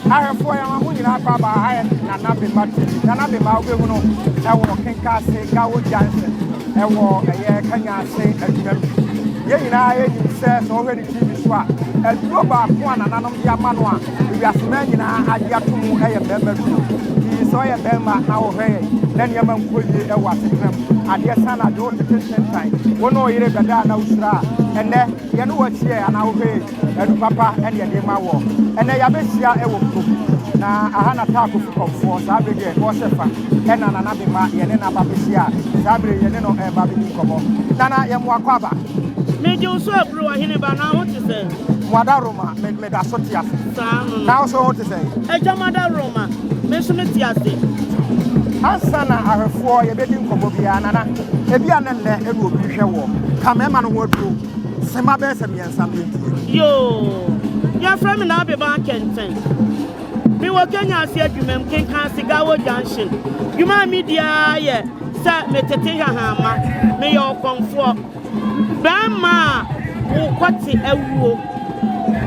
Ahwɛfoɔ yɛn mo nyinaa kɔ aba ha yɛ Nana Bema TV. Nana Bema wobɛhunu ɛwɔ Kenkase Gawo Junction ɛwɔ ɛyɛ Kanyase adwuma mu. Yɛn nyinaa yɛnim sɛ sɛ wohwɛ ne TV so a aduro baako a nananom de ama no a ewiaseman nyinaa agye ato mu ɛyɛ mmarima duro. Nti sɛ ɔyɛ barima na wohwɛ yɛn na nneɛma nkɔ yie ɛwɔ asetena mu adeɛ san na adwo tete ntentan wo ne wo yere bɛda a na wosuro a ɛnɛ yɛne wɔ akyi anaa wohwɛ yɛn Adu papa ne yɛde ma wɔ. Ɛnɛ yɛabɛhyia wɔ kurom na aha na taa Kofi Kɔmfoɔ saa bere deɛ ɔhyɛ fa ɛna Nana Bema yɛne no aba bɛhyia a saa bere yɛne no ɛreba bɛdi nkɔmmɔ. Nana yɛ mo akɔ aba. Megye wo so aburo ɔhene ba na wo ho te sɛn? Mo adaworoma me meda so te ase. Saa no no. Na wo nso wo ho te sɛn? Agya mo adaworoma me nso me te ase. Ansa na ahwɛfoɔ yɛbɛdi nkɔmmɔ biara Nana ebia ne nnɛ ɛna obi rehwɛ woɔ ka mmarima no ho aduro sema bɛyɛ sɛ mmiɛnsa. Yoo, yɛfrɛ me Naa Bebaa Kɛntɛn. Mewɔ Kenya ase adwuma mu, Kenkan Gawo Junction. Dwuma a medi ara yɛ sɛ metete nhahamma. Meyɛ ɔkɔmfoɔ. Bɛrima a wo kɔte awuo,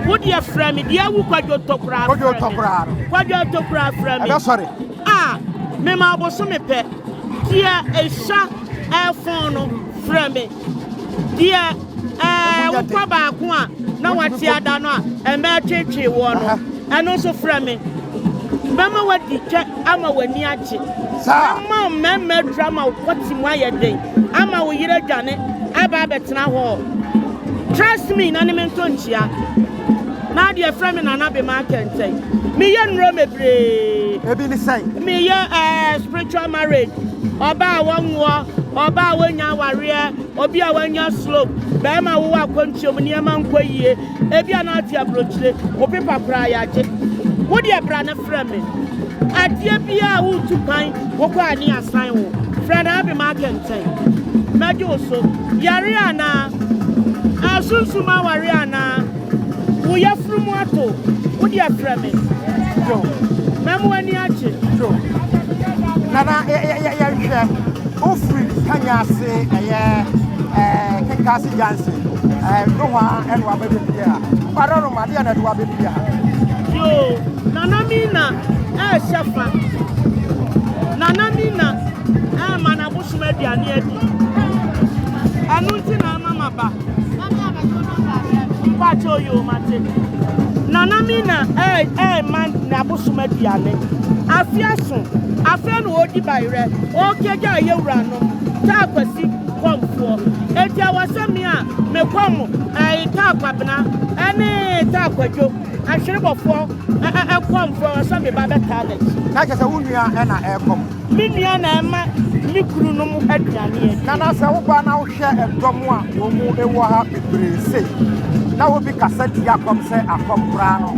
wo deɛ frɛ me, deɛ awu Kwadwo Tɔ koraa frɛ me. Kwadwo Tɔ koraa frɛ me. A, mema abosome pɛ. Deɛ ɛhya ɛfɔn no frɛ me. Deɛ ɛɛ wokɔ baako a na wate ada no a ɛmɛ twetwe woɔ no, ɛno nso frɛ me. Mɛma wadi twɛ ama w'ani agye. Mɛma wo mmarima aduru ama wo kɔte mu ayɛ den ama wo yere adwane aba abɛtena hɔ. Trust me na ne me nto nkyea. Na adeɛ frɛ me Nana Bema Akɛntɛn. Meyɛ nnuro bebree. Ebi ne sɛn? Meyɛ ɛɛ spiritual marriage. Ɔbaa a wɔnwoɔ, ɔbaa a wɔnya awareɛ, obi a wanya slope, bɛrima a wowɔ akwantuo mu nneɛma nkɔ yie, ebi a na ate aburokyire, wo pepa koraa yɛagye. Wo deɛ bra na frɛ me. Adeɛ biara a woretu kwan wokɔ a ne asan wo. Frɛ Nana Bema Akɛntɛn. Mɛgye wo so. Yare anaa? Asunsum awareɛ anaa? Wo yafunu mu ato, wo deɛ frɛ me. Mɛma w'ani agye. Nana yɛhwɛ wofiri Kanya ase ɛyɛ Kenkase Jansen nohoa ɛna wabɛbɛpie ha. Wadɔnom adeɛ na ɛde wabɛpie ha. Yoo, Nana Mina ɛɛhyɛ fa. Nana Mina ɛɛma n'abosom aduane adi. Ɛno nti na ama maba. Mpakyɛw yoo mate. Nana Mina ɛɛma n'abosom aduane. Afe aso, afei na ɔredi bayerɛ, ɔrekagya ayɛwuranom, Taa Kwasi kɔmfoɔ. Enti ɛwɔ sɛ me a mekɔm ɛɛ Taa Kwabena ɛne Taa Kwadwo, ahwerebɔfoɔ ɛkɔmfoɔ, ɛwɔ sɛ me ba bɛtaa n'akyi. Na kyerɛ sɛ wo nua ɛna ɛrekɔm? Me nua na ɛma me kununom aduane adi. Nana sɛ woba na wohwɛ ɛdɔm a wɔn mu wɔ ha bebree sei na obi kasa tia akɔm sɛ akɔm koraa no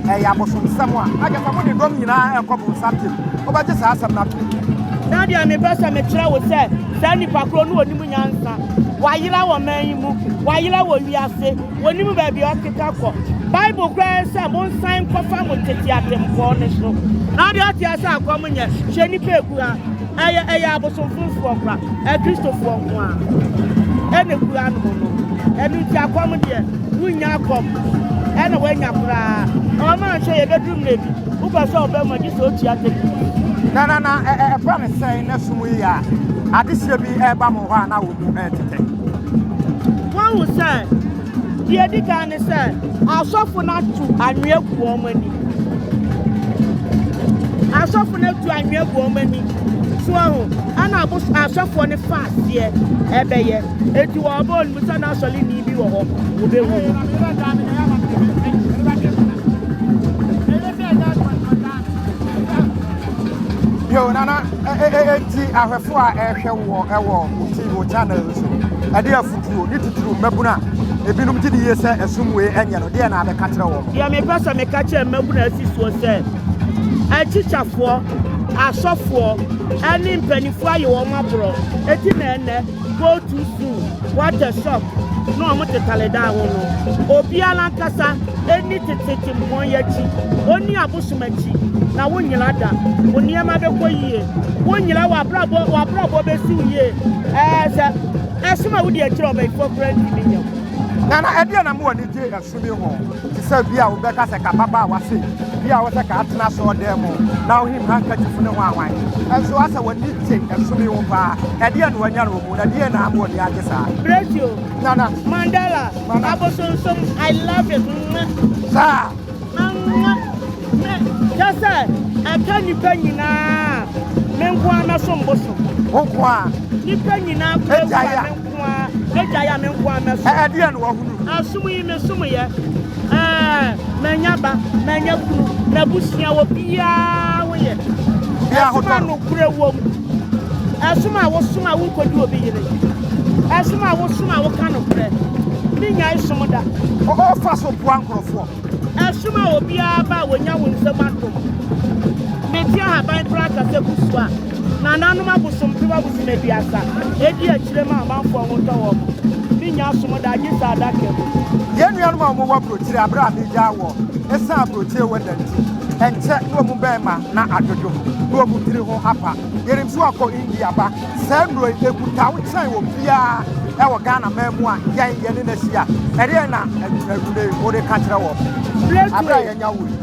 ɛyɛ abosomsɛm a, na kyerɛ sɛ mode dɔm nyinaa ɛrekɔ bonsam gyem. Wobɛgye saa asɛm no atom? Na deɛ mepɛ sɛ mekyerɛ wo sɛ saa nipa korɔ no ɔnim nyansa. Wayera wɔ man yi mu, wayera wɔ wiase. Wɔnnim baabi a ɔkeka kɔ. Bible koraa sɛ monsan nkɔfa mo tete atempɔn no so. Na ɔde ɔte ase akɔm nyɛ. Hwɛ nnipa egu ha. Ɛyɛ ɛyɛ abosomfomfoɔ kora. Akristofoɔ nko ara ɛna egu hanom no. Ɛno nti akɔm deɛ wonnya akɔm ɛna woanya koraa. Wɔn anhwɛ yɛbɛduru mmerɛ bi wopɛ sɛ ɔba mu a gye sɛ otua tekiti. Na na na ɛba ne sɛn na sum yi a adehyeɛ bi ɛreba mo hɔ a na wo mu ɛretetɛ? Woahu sɛ, deɛ ɛdi kan ne sɛ, asɔfo no ato anwea gu wɔn ani. Asɔfo no atu anwea gu wɔn ani. So ahu, ɛna abos asɔfoɔ no fa aseɛ ɛbɛyɛ. Eti wɔn bɔ wɔn mu sɛ n'asɔre ni bi wɔ hɔ, wɔbɛhu no. Yo, Nana, enti ahwɛfo a ɛrehwɛ wɔ ɛwɔ wo TV wo channel so ɛde afutuo ne titiriw mmabunu a ebinom gye di yie sɛ ɛsom wei ɛnyɛ no deɛ na abɛka kyerɛ wɔn. Deɛ mepɛ sɛ meka kyerɛ mmabunu a asi soɔ sɛ akyikyafoɔ, asɔfoɔ ɛne mpanimfoɔ ayɛ wɔn aborɔ eti na ɛnɛ go too soon what a shock na wɔn tetale dan ho no obiara ankasa ɛni tete tempɔn yi akyi ɔni abosom akyi na wonyera da wo nneɛma bɛkɔ yie wonyera w'abrabɔ w'abrabɔ bɛsi wo yie ɛɛ sɛ ɛsom a wodi akyire ɔbɛyifoɔ koraa ntumi nyɛ wo. Nana, ɛdeɛ na mo ani gye ɛsom yi ho te sɛ bi a wobɛka sɛ kababaawa sei Obi a wɔsɛ ka atena asɔɔdan mu na wohim handkerchief ne ho ahwan. Ɛnso asɛ w'ani gye ɛsom yi ho paa. Ɛdeɛn na wanya no wɔ mu na ɛdeɛn na ama w'ani agye saa? Bretio, Nana. Mandela, Nana. Abosonsom, I love it. Mwah. Saa. Mwah. Me, kyɛ sɛ ɛka nnipa nyinaa me nko ara mɛsom bosom. Wo nko ara. Nnipa nyinaa kura Agyae wu a a. me nko ara agyae a me nko ara mɛsom. Ɛdeɛn na wahunu? Asom yi mesom yɛ. Ɛɛ, manya ba, manya kunu, m'abusua, obiara ho yɛ. Obiara ho Ɛsom tɔ a no. nokorɛ wom. Ɛsom a wosom a wonkɔdi obi yere. Ɛsom a wosom a woka nokorɛ. Mennyae som da. Ɔfa so boa nkurɔfoɔ. Ɛsom a obiara ba a wɔnya wo nsam adom. Mete ahaban koraa kasa gu so a, nananom abosom mpem abosom 30 edi akyire ma amanfoɔ ho tɔ wɔn. Mennya som da gye sɛ adaka mu. Yɛn nuanom a wɔwɔ aburokyire a bere a megyaa wɔ esiane aburokyire weather nti, ɛnkyɛ na wɔn bɛrima na adwodwo na wɔn tiri ho apa. Yɛnim sɛ wakɔ India ba. Saa nnuro yi, ɛkuta wo kyɛn obiara wɔ Ghana man mu a yɛn yɛne no ahyia. Ɛdeɛn na anwummerɛ yi wode ka kyerɛ wɔn aberɛ a yɛanya wo yi?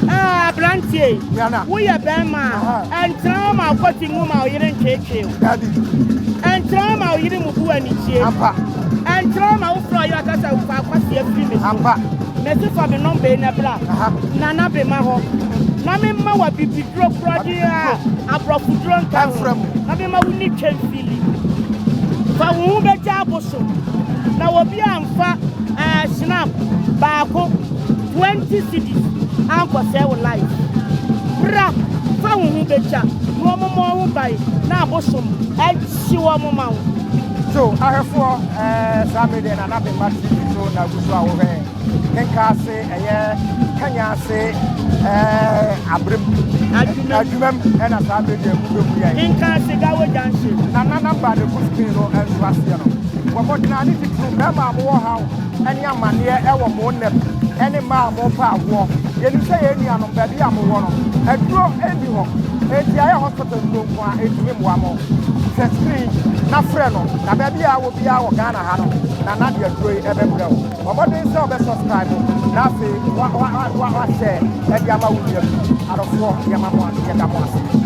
Aberanteɛ yi, woyɛ bɛrima a, ɛntena hɔ ma wokɔte ngu ma wo yere ntweetwee wo. Dabi. Ɛntena hɔ ma wo yere mubu anikyie. Ampa. Ɛntena hɔ ma wofrɛ ɔyere aka sɛ fa akwasi afiri me so. Ampa. Mese fa me nɔmba yi na bra. Nana Bema hɔ. Na memma wo abibiduro korɔgye a aborɔfoduro nka ho. Na memma wo ni twɛmfili. Fa wo ho bɛgya abosom. Na obi amfa eh, snap baako 20 cedis ankɔsɛe wo life. Bra fa wo ho bɛgya na wɔn mmɔ ho ban na abosom ɛhye wɔn ma wo. So ahwɛfoɔ ɛɛ saa mmere deɛ Nana Bemba TV so na agu so a wohwɛ yɛn. Kenka ase ɛyɛ Kenya ase ɛɛ abrem adwumam ɛna saa mmere deɛ mu bɛhu yɛn. Kenka ase Gawo Junction. Nana namba na egu screen no nso aseɛ no. Bɔ mmɔden a ne titiriw mmarima a mowɔ haw ne amanneɛ wɔ mo nna mu ne mmaa a morepɛ awoɔ. Yɛnim sɛ yɛn nuanom, baabi a mowɔ no, aduro nni hɔ, enti ayɛ hospital nnuro nko ara, ɛntumi mmoa mo. Hwɛ screen na frɛ no, na baabi a wɔ biara wɔ Ghana ha no, Nana de aduro yi bɛbrɛ wo. Bɔ mmɔden sɛ wobɛ subscribe na afei wa wa wa wa share de ama wo nua bi. Adɔfoɔ, yɛma mo ase, yɛda mo ase.